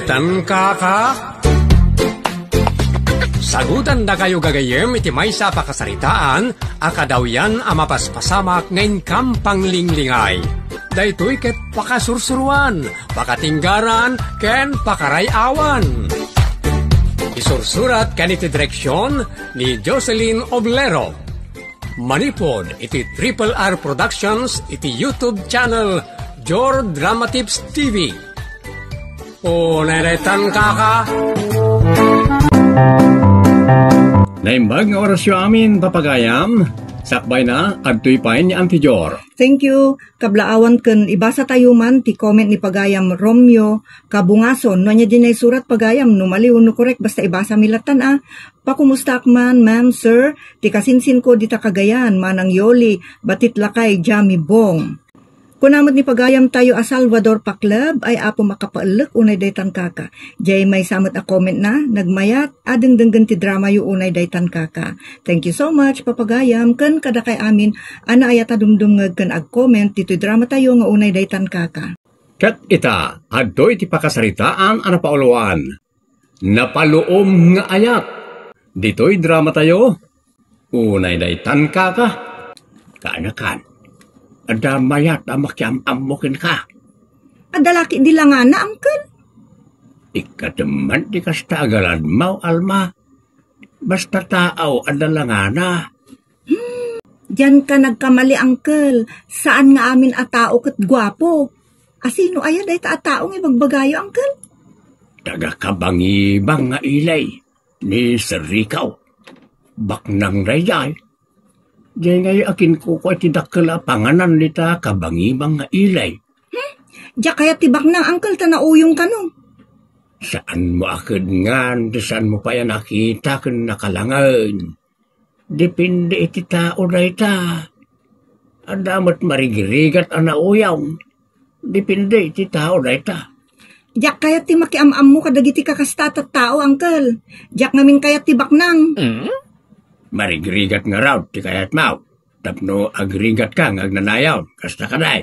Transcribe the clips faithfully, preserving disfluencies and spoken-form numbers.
Tan kaka? Sagutandakayo gagayyem iti maysa a pakasaritaan a kadawyan a mapaspasamak nga inkam panglinglingay. Daytoy ket pakasursuruan, pakatinggaran, ken pakaray-awan. Isursurat ken iti direksion ni Jocelyn Oblero. Manipud iti Triple R Productions iti YouTube channel Jor Drama Tips T V. Unay daytan kaka. Naimbag nga orasyo amin, papagayam. Sakbay na, adtoy pay ni Auntie Jor. Thank you. Kablaawan ken ibasa tayo man ti comment ni pagayam Romeo Kabungason. No ania di naisurat pagayam, no mali wenno korek, basta ibasa mi lattan a. Pakumustaak man, ma'am, sir, ti kasinsinko dita Cagayan, Manang Yoli, Batit Lakay, Jami Bong. Kuna met ni pagayam tayo a Salvador Pakleb, ay Apo makapaellek unay daytan kaka. Jay maysa met a comment na, nagmayat, a dengdenggen ti drama yo unay daytan kaka. Thank you so much, papagayam, ken kadakay amin, a naayat a dumdumngeg ken ag-comment ditoy drama tayo nga unay daytan kaka. Ket ita, adtoy ti pakasaritaan a napauluan. Napaluom nga ayat. Ditoy drama tayo, unay daytan kaka. Kaanakan, adda mayat a makiam-ammo kenka. Adda laki di langana, uncle? Ikkatemman ti kasta a galadmaw, Alma. Basta tao, adda langana. Hmm, diyan ka nagkamali, uncle. Saan nga amin a tao ket guapo. Asino aya dayta a tao nga ibagbagayo, uncle? Taga Kabangibang nga ilay ni Sir Rico. Baknang daydiay. Diay ngay a kinkukua iti dakkel a panganan dita Kabangibang nga ilay. Hmm? Diak kayat ti baknang, uncle, ta nauyong kano. Saan mo a kedngan, ta saan mo pay a nakita ken nakalangen. Depende iti tao dayta. Adda met marigrigat a nauyong. Depende iti tao dayta. Diak kayat ti makiam-ammo kadagiti kakasta a tattao, uncle. Diak ngamin kayat ti baknang. Marigrigat ngarud ti kayatmo. Tapno agrigatka nga agnanayon. Kasta kadi.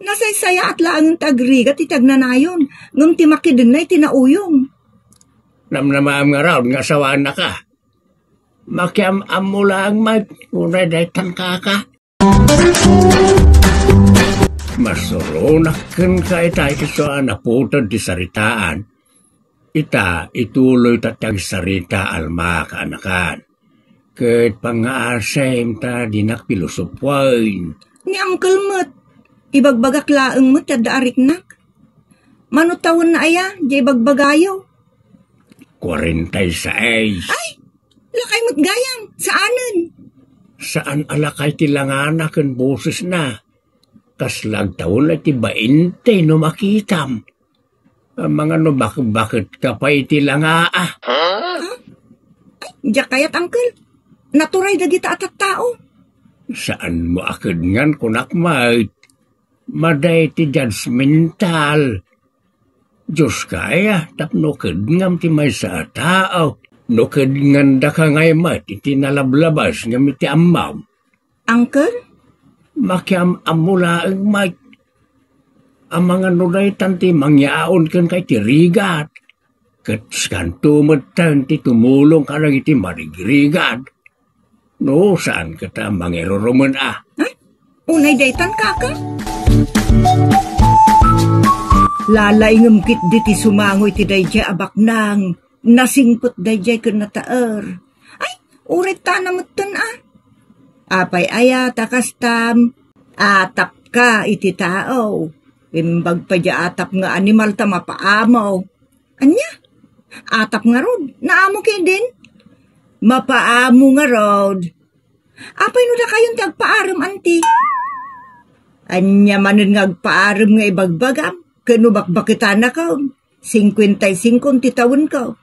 Nasaysayaat laengen ti agrigat iti agnanayon. Ngem ti makidenna iti nauyong. Namnamaem ngarud nga asawaennaka. Makiam-ammo laeng met, unay daytan kaka. Masuronak kenka ita iti sua a naputed ti saritaan. Ita, ituloy ta ti agsarita, Alma, kaanakan. Ket pangngaasem ta dinak pilosopuaen. Ni uncle met, ibagbagak laeng met ti adda ariknak. Mano tawenna aya, diay ibagbagayo? Kuarenta y seis. Ay, lakay met gayam, saanen? Saan a lakay ti langana ken bosesna. Kasla agtawenna iti bainte no makitam. Amangan no bakbaketka pay iti langaa. Ay, diak kayat, uncle. Naturay dagita a tattao. Saan mo a kedngan, kunak met. Madi ti judgmental. Diyos kaya, tapno kedngam ti maysa a tao. No kedngandaka ngay met iti nalablabas ngem iti ammom. Uncle? Makiam-ammo laeng met. Amangan no daytan ti mangyaon kenka iti rigat. Ket sikanto metten ti tumulong kadagiti marigrigat. No, saan kata mangirurumen a? Ay, unay daytan, kaka? Lalaingem ketdi ti sumango iti daydiay a baknang. Nasingpet daydiay ken nataer. Ay, uray ta na metten a. Apay aya ta kastam? Atapka iti tao. Imbag pay diay atap nga animal ta mapaamo. Ania? Atap ngarud? Naamo ketdin? Mapaamo ngarud. Apay no dakayon ti agpaarem, anti? Ania manen nga agpaarem nga ibagbagam? Ken no bakbaketanakon, singkuenta y singko ti tawenko.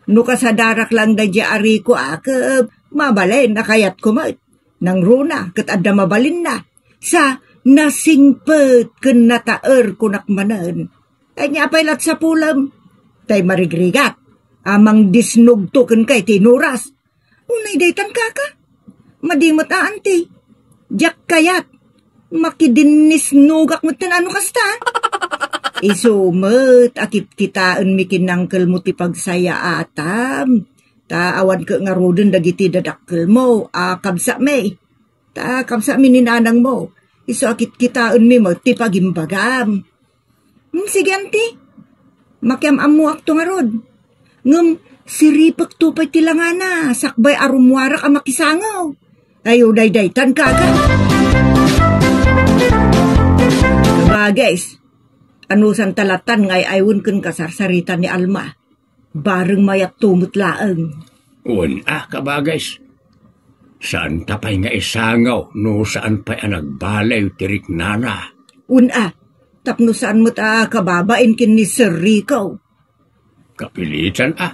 No kasadarak lang daydiay a riko a ket mabalin a kayatko met. Nangruna ket adda mabalinna. Sa nasingpet ken nataer kunak manen. Ania pay lat sapulem? Tay marigrigat. Amang disnugto kenka iti inuras. Unay daytan, kaka? Madi met a, anti. Diak kayat. Makidinnisnugak metten a no kasta. Isu met a kitkitaenmi ken ni Uncle mo ti pagsayaatam. Ta awan ket ngaruden dagiti dadakkelmo a kabsatmi. Ta kabsatmi ni nanangmo. Isu a kitkitaenmi met ti pagimbagam. Hmm, sige, anti. Makiam-ammoakto ngarud. Ngem siripekto pay ti langana, sakbay a rummuarak a makisango. Ay, o daydaytan, kaka. Kabagis, anusanta latan nga ay-aywen ken kasarsaritan ni Alma? Bareng mayatto met laeng. Wen a, kabagis. Saanta pay nga isango no saan pay a nagbaliw ti riknana. Wen a, tapno saan met a kababain ken ni Sir Rico. Kapilitan a.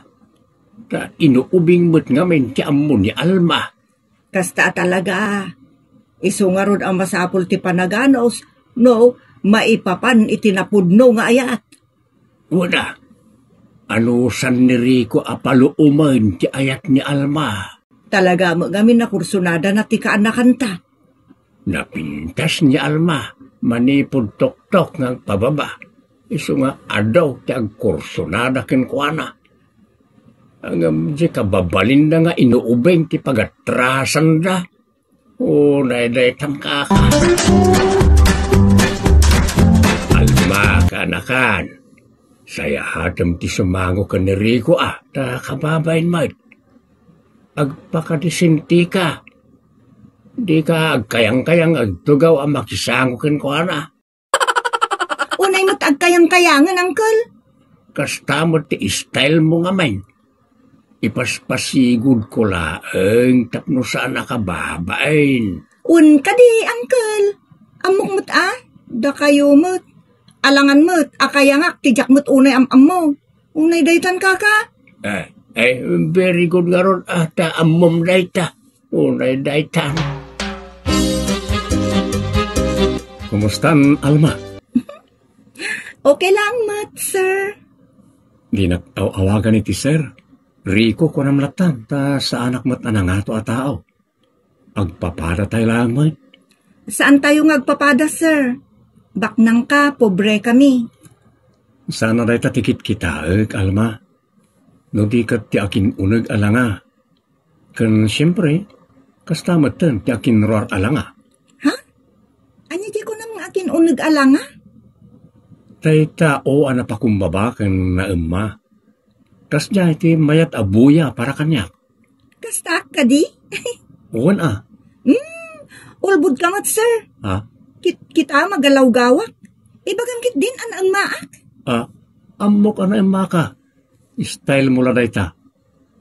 Ta inuubing met ngamin ti ammo ni Alma. Kasta a talaga. Isu ngarud a masapul ti panaganus no maipapan iti napudno nga ayat. Wen a, anusan ni Rico a paluomen ti ayat ni Alma? Talaga met ngamin a kursunadana ti kaanakanta. Napintas ni Alma manipud toktok nga agpababa. Isu nga adu ti agkursunada kenkuana. Ngem di kababalinda nga inuubing ti pagatrasanda. O, naydaytan, kaka. Alma, kaanakan. Sayaatem ti sumango ken ni Rico a, ta kababain met. Agpakadisintika. Dika agkayangkayang agtugaw a makisango kenkuana. Unay met agkayangkayangen, Uncle. Kasta met ti style mo ngamin. Ipaspasigudko laeng tapno saan a kababain. Wen kadi, Uncle. Ammok met a, dakayo met. Alangan met a kayangak ti diak met unay am-ammo. Unay daytan, kaka. Eh, eh, very good ngarud a ta ammom dayta. Unay daytan. Kumustan, Alma? Okay lang met, sir. Dinak aw-awagan iti sir. Rico, kunam latta, ta saanak met a nangato a tao. Agpapada tayo laeng met. Saan tayo nga agpapada, sir? Baknangka, pobre kami. Sana dayta ti kitkitaek, Alma. No di ket ti akin-uneg a langa. Ken siempre, kasta metten ti akinruar a langa. Ha? Ania ti kunam nga akin-uneg a langa? Dayta o a napakumbaba ken naemma. Kasdiay ti mayat a buya para kaniak. Kastaak kadi? Wen a. Hmm, ulbod ka met, sir. Ha? Kit-, kita magalawgawak. Ibagam ketdin a naemmaak. Ah, ammok a naemmaka. Style mo la dayta.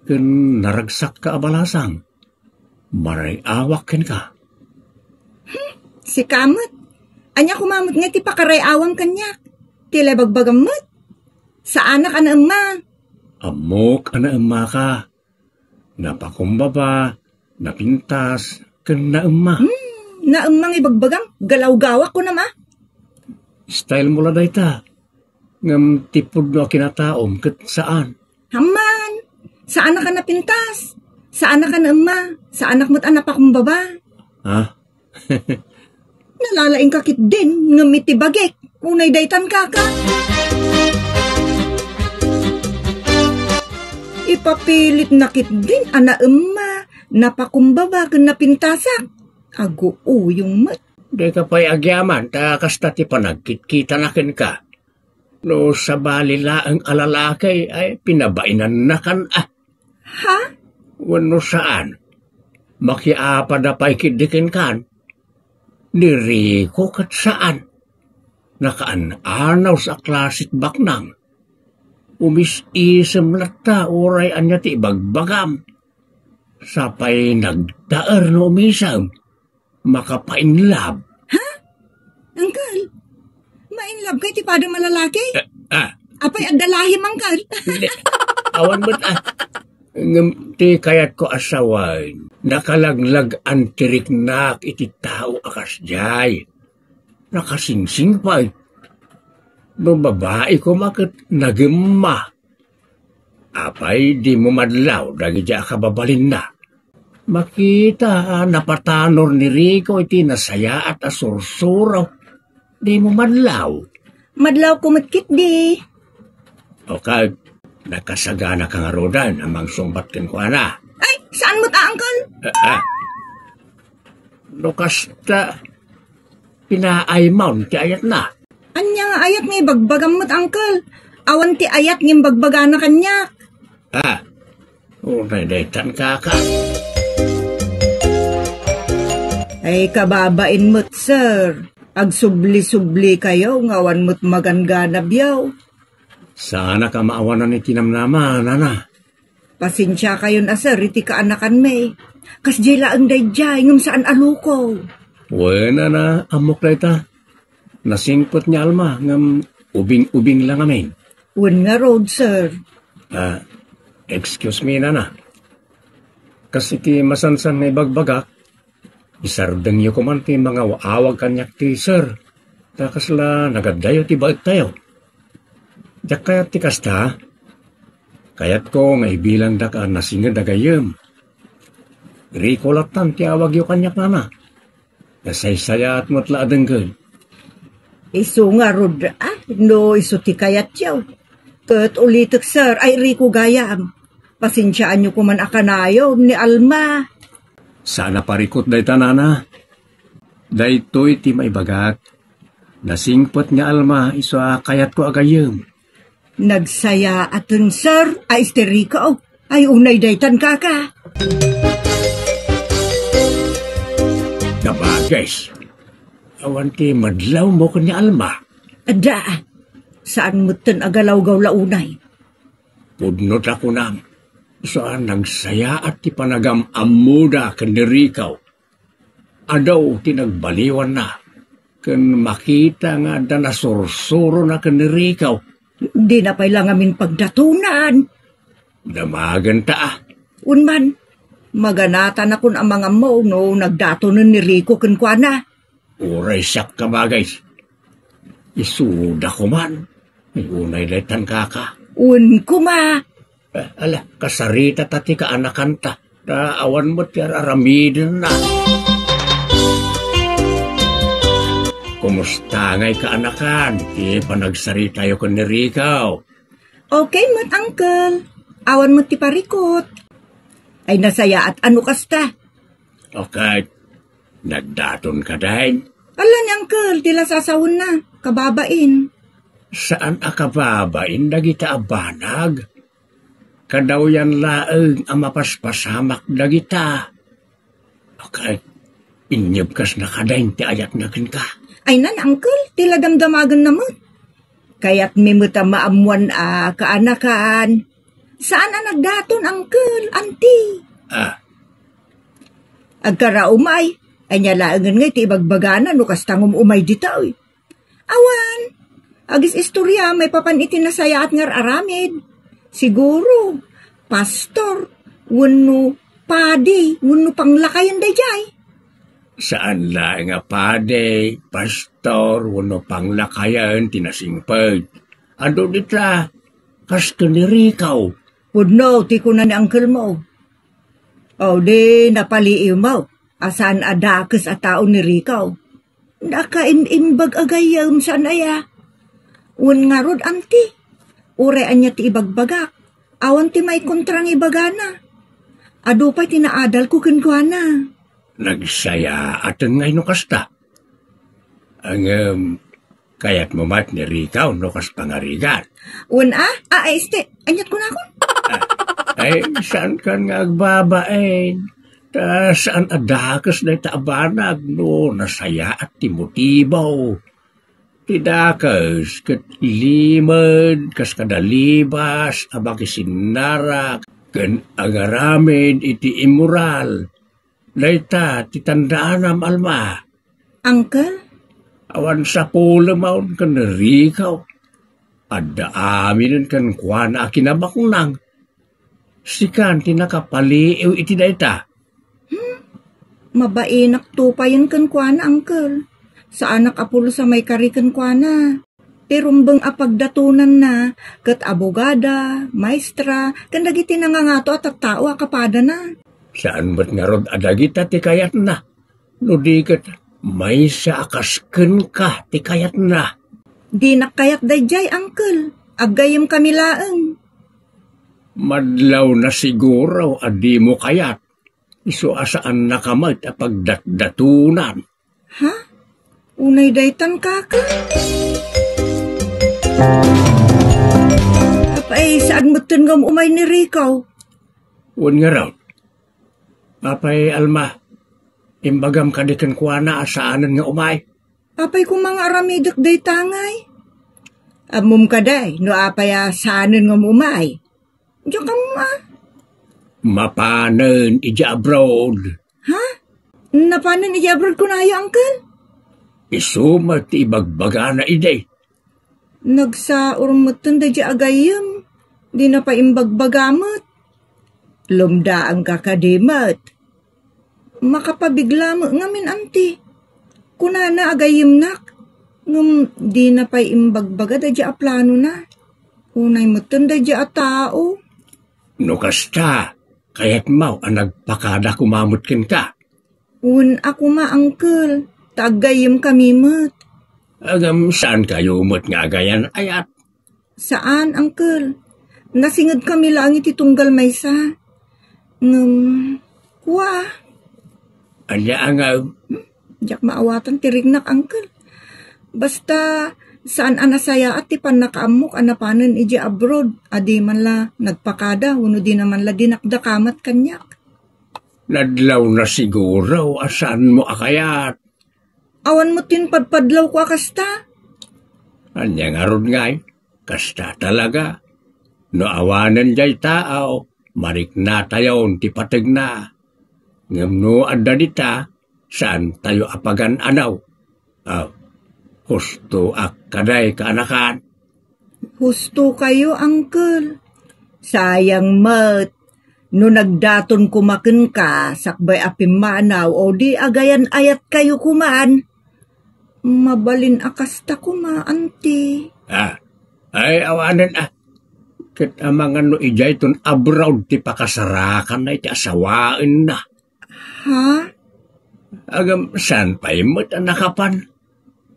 Ken naragsakka a balasang. Maray-awak kenka. Hmm, sika met. Ania koma met nga ti pakaray-awam kaniak? Ti lebagbagam met. Saanak a naemma. Ammok a naemmaka. Napakumbaba, napintas, ken naemma. Hmm, naemma nga ibagbagam, galawgawak kunam a. Style mo la dayta. Ngem ti pudno a kinataom ket saan. Amman, saanak a napintas. Saanak a naemma. Saanak met a napakumbaba. Ha? Nalalaingka ketdin ngem iti bagik. Unay daytan, kaka. Ipapilitna ketdin a naemma, napakumbaba ken napintasak. Aguuyong met. Dika pay agyaman ta kasta ti panagkitkitana kenka. No sabali laeng a lalaki ay pinabainannakan a. Ha? Wenno saan? Makiapada pay ketdi kenkan. Ni Rico ket saan. Nakaan-anaw sa klasit baknang. Umis-isem latta uray ania ti ibagbagam. Sapay nagtaer no umisem. Makapainlab. Ha? Uncle, mainlabka iti padam a lalaki? Eh, ah. Apay, adda lahim, Uncle? Hindi. Awan met, ah. Ngem ti kayatko a sawen, nakalaglag-an ti riknak iti tao a kasdiay. Nakasingsing pay. No babai koma ket nagemma. Apay, dimo madlaw dagiti a kababalinna. Makita a napatanor ni Rico iti nasayaat a sursuro. Dimo madlaw. Madlawko met ketdi. O ket, nakasaganaka ngaruden a mangsungbat kenkuana. Ay, saan met a, Uncle? Ah, ah. No kasta, pinaaymaon ti ayatna. Ania nga ayat nga ibagbagam met, Uncle? Awan ti ayat nga imbagbagana kaniak. Ah, unay daytan, kaka. Ay, kababain met, sir. Agsubli-sublikayo nga awan met magangganabyo. Saanak a maawanan iti namnama, nana. Pasensiakayon a, sir, iti kaanakanmi. Kasdiay laeng daydiay, ngem saan a luko. Wen, nana, ammok dayta. Nasingpet ni Alma, ngem ubing-ubing la ngamin. Wen ngarud, sir. Ah, excuse me, nana. Kas iti masansan nga ibagbagak, isardengyo koman ti mangaw-awag kaniak ti sir. Ta kasla nagaddayo ti baettayo. Diak kayat ti kasta. Kayatko nga ibilangdak a nasinged a gayyem. Rico lattan ti awagyo kaniak, nana. Nasaysayaat met la a denggen. Isu ngarud, ah, no isu ti kayatyo. Ket ulitek, sir, ay Rico gayam. Pasensiaanyo koman a kanayon ni Alma. Saan a parikut dayta, nana. Daytoy ti maibagak. Nasingpet ni Alma isu a kayatko a gayyem. Nagsayaaten, sir, a isteriko. Ay, unay daytan, kaka. Kabages, awan ti madlawmo ken ni Alma? Adda, saan metten a galawgaw la unay. Pudno ta kunam, isu a nagsayaat ti panagam-ammoda ken ni Rico. Adu ti nagbaliwanna, ken makita nga adda nasursurona ken ni Rico. Dina pay la ngamin pagdatonan. Damagenta, a. Wen man, maganatanakon a mangammo no nagdatonen ni Rico kenkuana. Uray siak, kabages. Isuda koman. Ay, unay daytan, kaka. Wen koma. Ah, ala, kasaritata ti kaanakanta. Ta awan met ti ar-aramidenna. Kumusta ngay kaanakan ti panagsaritayo ken ni Rico? Okay met, uncle. Awan met ti parikut. Ay, nasayaat a no kasta. Okay. Nagdaton kadi? Ala ni uncle, ti la sasawenna. Kababain. Saan a kababain dagita a banag? Kadawyan laeng a mapaspasamak dagita. Okay. Inyebkasna kadi ti ayatna kenka? Ay, nana, uncle, ti la damdamagenna met. Kayatmi met a maammoan a kaanakan. Saan a nagdaton, uncle, auntie. Ah. Agkaraw umay. Ania laengen ngay ti ibagbagana no kasta nga um-umay ditoy? Awan. Agis-istoria maipapan iti nasayaat nga ar-aramid. Siguro, pastor, wenno padi, wenno panglakayen daydiay. Saan laeng a padi, pastor, wenno panglakayen ti nasingpet. Adu dita, kas ken ni Rico. Pudno ti kuna ni uncle mo. O, di napaliiwmo a saan a dakes a tao ni Rico. Nakaim-imbag a gayyem, saan aya? Wen ngarud, auntie, uray ania ti ibagbagak, awan ti maikontra nga ibagana. Adu pay ti naadalko kenkuana. Nagsayaaten ngay no kasta. Ngem, kayatmo met ni Rico no kas pangarigat? Wen a, a, este, aniat kunakon? Ah, ay, saankan nga agbabain? Ta saan a dakes dayta a banag no nasayaat ti motibo. Ti dakes ket limed kas kadalibas a makisinnara ken agaramid iti immoral. Dayta ti tandaanam, Alma. Uncle? Awan sapulem a un ken Rico. Adda aminen kenkuana a kinabaknang. Sikan ti nakapaliiw iti dayta. Hmm? Mabainak tupayen kenkuana, uncle. Saanak a pulos a maikari kenkuana. Ti rumbeng a pagdatonanna ket abogada, maestra, ken dagiti nangangato a tattao a kapadana. Saan met ngarud a dagita ti kayatna, no di ket maysa a kas kenka ti kayatna. Dinak kayat daydiay, Uncle. Aggayyemkami laeng. Madlawna siguro a dimo kayat. Isu a saannaka met a pagdatdatunan. Ha? Unay daytan, kaka? Apay, saan metten nga um-umay ni Rico? Wen ngarud. Apay, Alma, imbagam kadi kenkuana a saanen nga umay? Apay koma nga aramidek dayta ngay? Ammom kadi no apay a saanen nga um-umay? Diak ammo a. Mapanen idiay abroad. Ha? Napanen idiay abroad kunayo, Uncle? Isu met ti ibagbagana idi. Nagsaur metten daydiay agayyem. Dina pay imbagbaga met. Lumdaangka kadi met. Makapabigla met ngamin, Auntie. Kunana agayyemnak. Ngem dina pay imbagbaga daydiay a planona. Unay metten daydiay a tao. No kasta, kayatmo a nagpakada koma met kenka? Wen a koma, Uncle, ta aggayyemkami met. Ngem saankayo met nga agayan-ayat? Saan, Uncle. Nasingedkami laeng iti tunggal maysa. Ngem, kua. Ania nga? Diak maawatan ti riknak, Uncle. Basta, saan a nasayaat ti pannakaammok a napanen idiay abroad a di man la nagpakada wenno di na man la dinakdakamat kaniak. Nadlawna siguro a saanmo a kayat. Awan met ti impadpadlawko a kasta. Ania ngarud ngay? Kasta talaga. No awanen diay tao, mariknatayon ti pategna. Ngem no adda dita, saantayo a pagan-anaw. Ah, hustoak kadi, kaanakan? Hustokayo, Uncle. Sayang met. No nagdaton koma kenka, sakbay a pimmanaw, o di agayan-ayatkayo koman. Mabalin a kasta koma, Auntie. Ah, ay, awanen, ah. Ket amangan no idiayton abroad ti pakasarakanna iti asawaenna. Ha? Ngem, saan pay met a nakapan?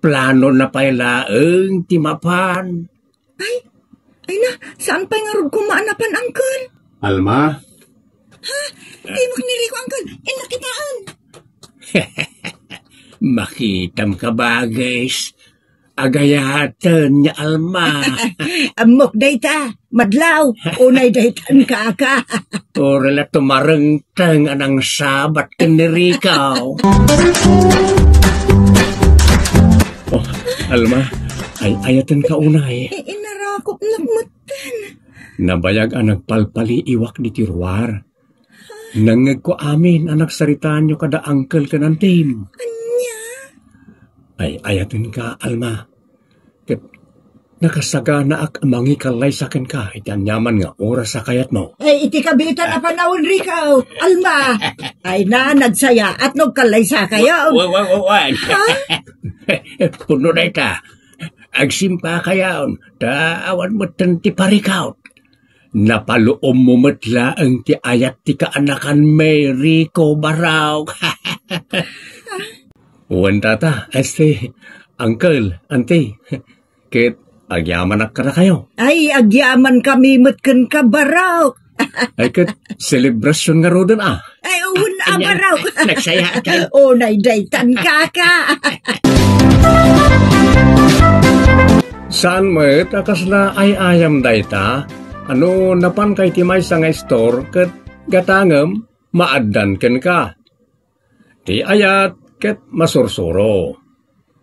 Planona pay laeng ti mapan. Ay, ay na, saan pay ngarud koma a napan, Uncle? Alma? Ha? Dimok ni Rico, Uncle. Innak kitaen. Makitam ka, bagis. Agayaten ni Alma. Ammok dayta, madlaw, unay daytan, kaka. Uray la tumarengteng a nangsabat ken ni Rico. Oh, Alma, ay-ayatenka unay. I-, inarakopnak metten. Nabayag a nagpalpaliiwak ditoy ruar. Nangngegko amin a nagsaritaanyo kada uncle ken antim. Ania? Ay-ayatenka, Alma. Ket nakasaganaak a mangikallaysa kenka iti aniaman nga oras a kayatmo. Ay, iti kabiitan a panawen, Rico. Alma. Ay na, nagsayaat no agkallaysakayo. Wa-, wa-, wa-, wa-, Ha? Pudno dayta. Agsimpakayon, ta awan metten ti parikaw. Napaluommo met laeng ti ayat ti kaanakan, Mary ko Barok. Wen tata, este, uncle, auntie, ket agyamanak kadakayo. Ay, agyamankami met kenka, Barok. Ay, ket selebrasyon ngaruden, a. Ay, wen a, Barok. Nagsaya ka. Unay daytan, kaka. Saan met a kasla ay-ayam dayta, a no napanka iti maysa nga istor ket gatangem, maaddan kenka. Ti ayat ket masursuro.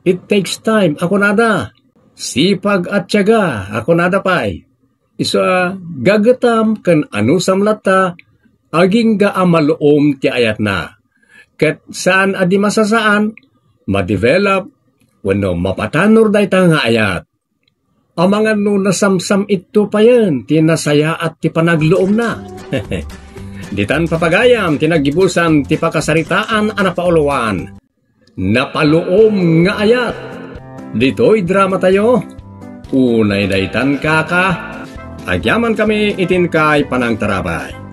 It takes time, a kunada. Sipag a tiyaga, a kunada pay. Isu a gagetam ken anusam latta, agingga a maluom ti ayatna. Ket saan a di masasaan, madevelop, wenno mapatanor dayta nga ayat. Amangan no nasamsam-itto payen ti nasayaat ti panagluomna. Ditan papagayam ti naggibusan ti pakasaritaan a napauluan. Napaluom nga ayat. Ditoy dramatayo, unay daytan, kaka, agyamankami iti inkay panangtarabay.